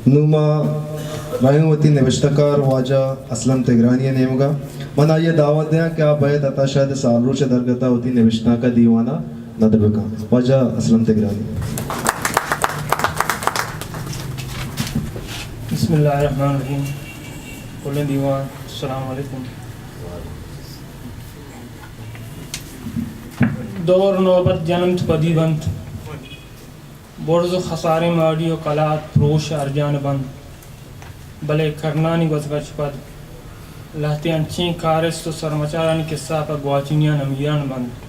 نوں ما رئیں وتی نبشتہ کار واجہ اسلم تگرانی ءِ نیمگ ءَ۔ من آئی ءَ دعوت دیاں کہ آ بئیت عطا شاد ءِ سالروچ ءِ درگت ءَ وتی نبشتانک ءَ دیوان ءَ ندر بکن۔ واجہ اسلم تگرانی۔ بسم اللہ الرحمن الرحیم۔ کلیں دیوان، السلام علیکم۔ دور نوبت جننت پدی بنت۔ برز و خساریں ماڑی و کلات پروش ارجان بنت، بلے کرنانی گوزگ ءَ چہ پد لہتے انچیں کارست و سرمچارانی کسہ پہ گواچنیان امیران بنت۔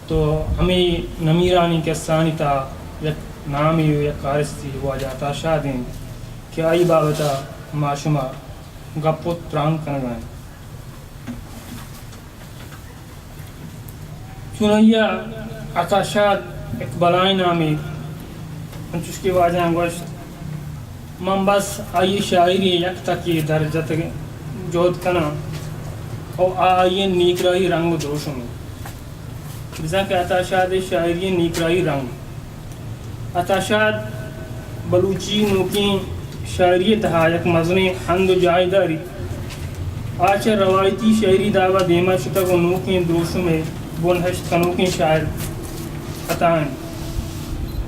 تو ہمے نمیرانی کسہانی تہا یک نامے و یک کارستے واجہ عطا شاد انت کہ آئی بابت ءَ ما شما گپ و تران کنگ ءَ ایں۔ چونائی ءَ عطا شاد یک بلاہیں نامے، انچوش کہ واجہاں گوشت، من بس آئی ءِ شاعری ءِ یک تکے در جتگ جہد کناں و آ آئی ءِ نیکراہی رنگ و دروشم انت۔ بزاں کہ عطا شاد ءِ شاعری ءِ نیکراہی رنگ۔ عطا شاد بلوچی نوکیں شاعری ءِ تہا یک مزنیں ہند و جاہے داریت۔ آ چہ روایتی شعری داب ءَ دیما شتگ و نوکیں دروشم ءِ بنہشت کنوکیں شاعر عطا انت۔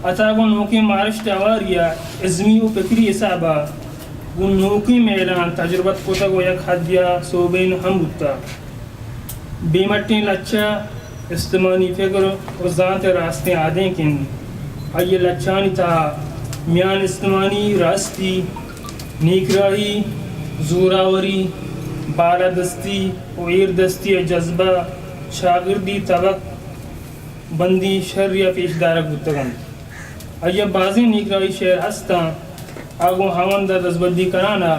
عطا گوں نوکیں مارشت ءِ ہواری ءَ ازمی و پکری حساب ءَ گوں نوکیں مہراں تجربت کتگ و یک حدے ءَ سوبین ہم بوتگ۔ بے مٹیں لچہ، استمانی فکر و زانت ءِ راستیں آدینک انت۔ آئی ءِ لچہانی تہا میان استمانی راستی، نیکراہی، زوراوری، بالادستی و ایردستی ءِ جذبہ، چاگردی تبک بندی شری ءَ پیش دارگ بوتگ انت۔ آئی ءَ بازیں نیکراہی شعر ہست انت۔ آ گوں ہاوند ءَ دزبندی کنان ءَ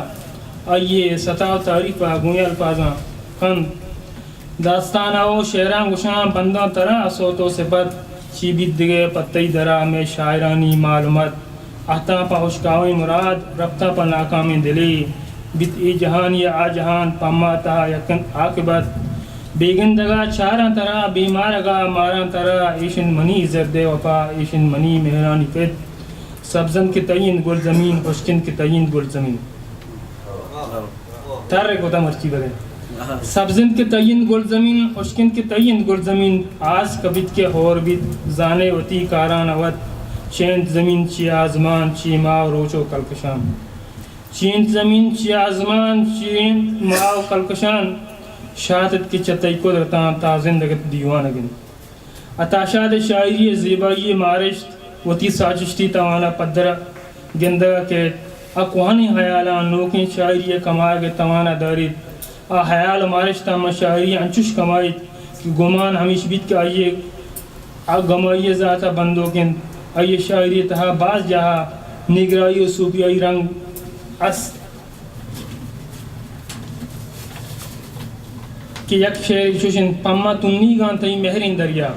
آئی ءِ ستا و تعریف ءَ گوئیں الفاظاں کنت۔ داستان ءَ و شعراں گوشاں بنداں ترا سوت و سپت، چی بیت دگہ پہ تئی درا مئے شاعرانی مال و مت۔ اہتاں پہ ہشکاویں مراد، رپتاں پہ ناکامیں دلے۔ بیت اے جہان یا آ جہان، پہ ما تہا یک انت عاقبت۔ بے گندگا چاراں ترا، بے مارگا ماراں ترا، ایش انت منی زرد ءِ وپا، ایش انت منی مہرانی پت۔ سبز انت کہ تئی انت گلزمین، ہشک انت کہ تئی انت گلزمین۔ تر ءَ کتا مرچی بلے۔ سبز انت کہ تئی انت گلزمین، ہشک انت کہ تئی انت گلزمین، آس کبیت کہ ہور بیت، زانے وتی کاراں نہ وت۔ چے انت زمین، چے آزمان، چے ماہ و روچ و کلکشان۔ چے انت زمین، چے آزمان، چے انت ماہ و کلکشان۔ شات ات کہ چہ تئی قدرتاں تا زندگ ات دیوانگ انت۔ عطا شاد ءِ شاعری ءِ زیبائی ءِ مارشت وتی ساچشتی توان ءَ پدر ءَ گندگ ءَ کیت۔ آ کوہنیں ہیالاں نوکیں شاعری ءِ کمائگ ءِ توان ءَ داریت۔ آ ہیال ءُ مارشتاں ماں شاعری ءَ انچوش کمائیت کہ گمان ہمیش بیت کہ آئی ءِ آ گمائی ءِ ذات ءَ بندوک انت۔ آئی ءِ شاعری ءِ تہا باز جاہ ءَ نیگرائی ءُ صوفیائی رنگ است۔ کہ یک شعرے چوش انت: پما تنیگاں تئی مہریں دریا،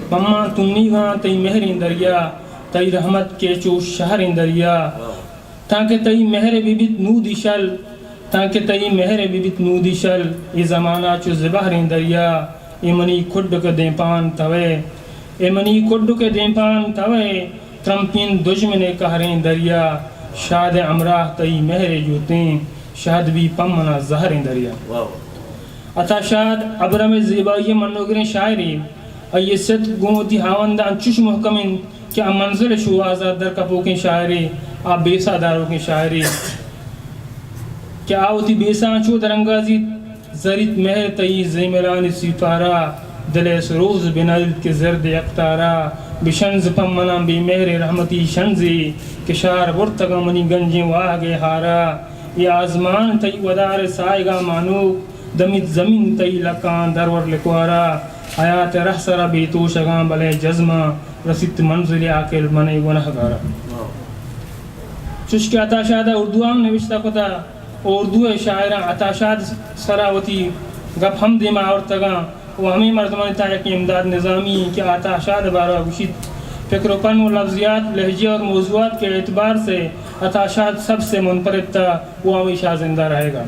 پما تنیگاں تئی مہریں دریا، تئی رحمت کہ چو شہریں دریا۔ تانکہ تئی مہر بہ بیت نودی شل، تانکہ تئی مہر بہ بیت نودی شل، اے زمانہ چو زبہریں دریا۔ اے منی کڈک ءِ دیمپان توئے، اے منی کڈک ءِ دیمپان توئے، ترمپین دژمن ءِ قہریں دریا، شاد ءِ ہمراہ تئی مہر ءِ جوتیں، شاد بی پہ منا زہریں دریا۔ واہ واہ۔ عطا شاد ابرم ءِ زیبائی ءِ منوگریں شاعرے۔ آئی ءِ صدق گوں وتی ہاوند ءَ انچوش مہکم انت کہ آ منزل ءِ شوہاز ءَ در کپوکیں شاعرے، آ بیسہ داروکیں شاعرے کہ آ وتی بیسہ ءَ چو درانگازیت۔ زریت مہر تئی زیملانی سیپارا، دل ءِ سروز بناریت کہ زرد یک تارا۔ بشنز پہ منا بے مہر ءِ رحمتی شنزے، کہ شار برتگاں منی گنجیں واہگ ءِ ہارا۔ اے آزمان تئی ودار ءِ ساہگاں مانوک، دمیت زمین تئی لکاں درور لکوارا۔ حیات ءِ رہسرا بے توشگاں بلے جزماں، رسیت منزل عاقل من ءِ گنہگارا۔ چوش کہ عطا شاد ءَ اردو ءَ ہم نبشتہ کتہ، اردو ءِ شاعراں عطا شاد ءِ سرا وتی گپ ہم دیما آورتگاں ءُ ہمے مردمانی تہا یکے امداد نظامی کہ عطا شاد ءِ باروا گوشیت: فکر و فن و لفظیات، لہجے اور موضوعات کے اعتبار سے عطا شاد سب سے منفرد تھا، وہ ہمیشہ زندہ رہے گا۔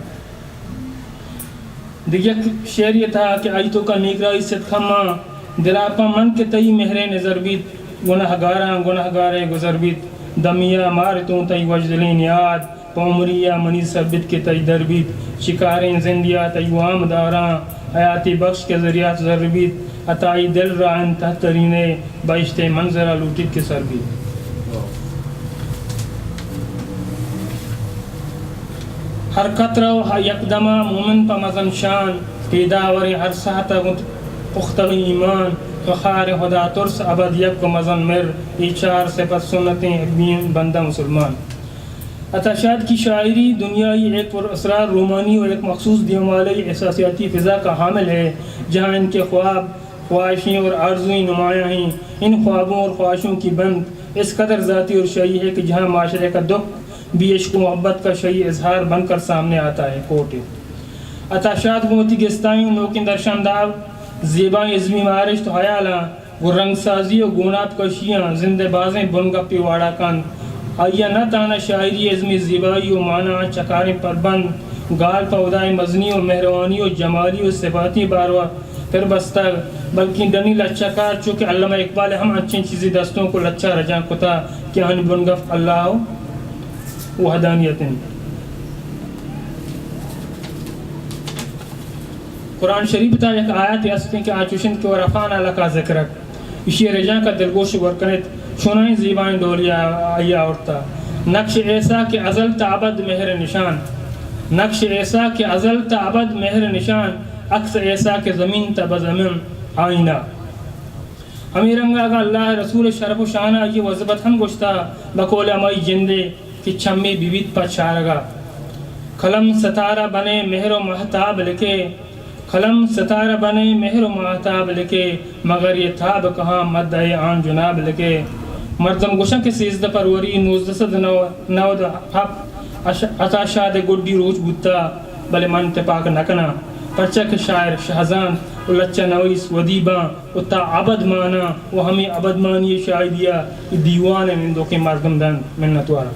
دگہ یک شعرے ءِ تہا کہ آئی توکا نیکراہی صدق ہم آں: دلا پہ من کہ تئی مہرے نظر بیت، گنہگاراں گنہگارے گزر بیت۔ دمیا مارتوں تئی وژدلیں نیاد، پہ عمریا منی سر بیت کہ تئی در بیت، شکاریں زندیا تئی وام داراں، حیاتی بخش کہ زریات زر بیت، عطائی دل را انت تہترینے، بہشت منظرا لوٹیت کہ سر بیت۔ ہر قطرہ و یک دما مومن پہ مزن شان، پیداوریں ہر ساعت گنت پختگیں ایمان، خخار خدا ترس ابد یک و مزن مر، اے چار صفت سنتیں حکمیں بندہ مسلمان۔ عطا شاد کی شاعری دنیای ایک پر اسرار رومانی و ایک مخصوص دیومالئی احساسیاتی فضا کا حامل ہے، جہاں ان کے خواب، خواہشیں اور آرزوئیں نمایاں ہیں۔ ان خوابوں اور خواہشوں کی بند اس قدر ذاتی اور شعی ہے کہ جہاں معاشرے کا دکھ بھی عشق و محبت کا شعی اظہار بن کر سامنے آتا ہے۔ کوٹ۔ عطا شاد گوں وتی گستائیں و نوکیں درشانداب، زیبائیں ازمی مارشت و حیالاں گوں رنگ سازی و گوناپ کشیاں زند ء بازیں بنگپے واڑا کنت۔ آئی ء نہ تہنا شاعری ء ازمی زیبائی و مانا آں چکاریں پربند گال پہ ہدائے مزنی و مہروانی و جمالی و صفاتی باروا پر بستگ، بلکیں ڈنی لچہ کار چو کہ علامہ اقبال ء ہم انچیں چیزے دستونک و لچہ رجانک کتہ کہ آہانی بنگپ اللہ و وحدانیت انت۔ قرآن شریف ء تہا یک آیاتے است انت کہ آ چوش انت کہ ورفعنا لک ذکرک۔ ایشی ء رجانک ء دلگوش ور کن ات، چونائیں زیبائیں ڈولے آ-، آئی ء آورتہ۔ نقش عیسی کہ ازل تا ابد مہر نشان، نقش عیسی کہ ازل تا ابد مہر نشان، عکس عیسی کہ زمین تا بزمین آئینہ۔ ہمے رنگ ء اگاں اللہ ء رسول ء شرف و شان ء آئی ء وزبت ہم گوشتہ، بقول ہمائی جندے کہ چمے بہ بیت پہ چارگ ء۔ قلم ستارہ بنے مہر و مہتاب لکھے، قلم ستارہ بنے مہر و مہتاب لکھے، مگر یہ تاب کہاں مدح آن جناب لکھے۔ مردم گوشاں کہ سیزدہ فروری نوزدہ سد نود ہپت اش-، عطا شاد ء گڈی روچ بوتہ، بلے من تپاک نہ کناں، پرچا کہ شاعر شہزانت و لچہ نویس ودیباں و تا ابد ماناں و ہمے ابدمانی ء شاہدی ء اے دیوان ء نندوکیں مردم دنت۔ منتوار۔